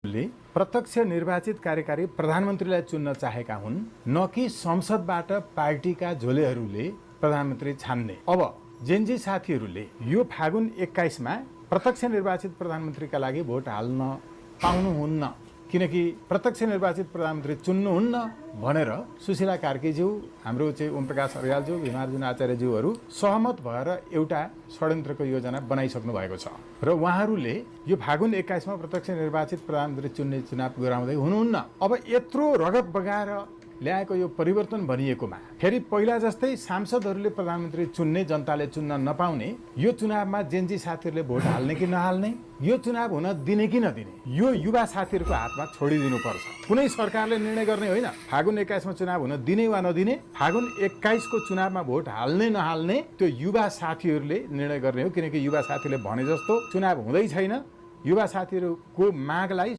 ले प्रत्यक्ष निर्वाचित कार्यकारी प्रधानमन्त्रीलाई चुन्न चाहेका हुन्, न कि संसदबाट पार्टीका झोलेहरूले प्रधानमन्त्री छान्ने। अब जेनजी साथीहरूले यो फागुन 21 मा प्रत्यक्ष निर्वाचित प्रधानमन्त्रीका लागि भोट हाल्न पाउनुहुन्न, किनकि प्रत्यक्ष निर्वाचित प्रधानमन्त्री चुन्नुहुन्न भनेर सुशीला कार्कीज्यू, हाम्रो चाहिँ ओमप्रकाश अर्यालज्यू, भीमार्जुन आचार्यज्यूहरू सहमत भएर एउटा षड्यन्त्रको योजना बनाइसक्नु भएको छ र उहाँहरूले यो फागुन 21 मा प्रत्यक्ष निर्वाचित प्रधानमन्त्री चुन्ने चुनाव गराउँदै हुनुहुन्न। अब यत्रो रगत बगाएर ल्याएको यो परिवर्तन भनिएकोमा फेरि पहिला जस्तै सांसदहरूले प्रधानमन्त्री चुन्ने, जनताले चुन्न नपाउने यो चुनावमा जेनजी साथीहरूले भोट हाल्ने कि नहाल्ने, यो चुनाव हुन दिने कि नदिने, यो युवा साथीहरूको हातमा छोडिदिनु पर्छ। कुनै सरकारले निर्णय गर्ने होइन फागुन 21 मा चुनाव हुन दिने वा नदिने। फागुन 21 को चुनावमा भोट हाल्ने नहाल्ने त्यो युवा साथीहरूले निर्णय गर्ने हो, किनकि युवा साथीले भने जस्तो चुनाव हुँदै छैन। युवा साथीहरूको मागलाई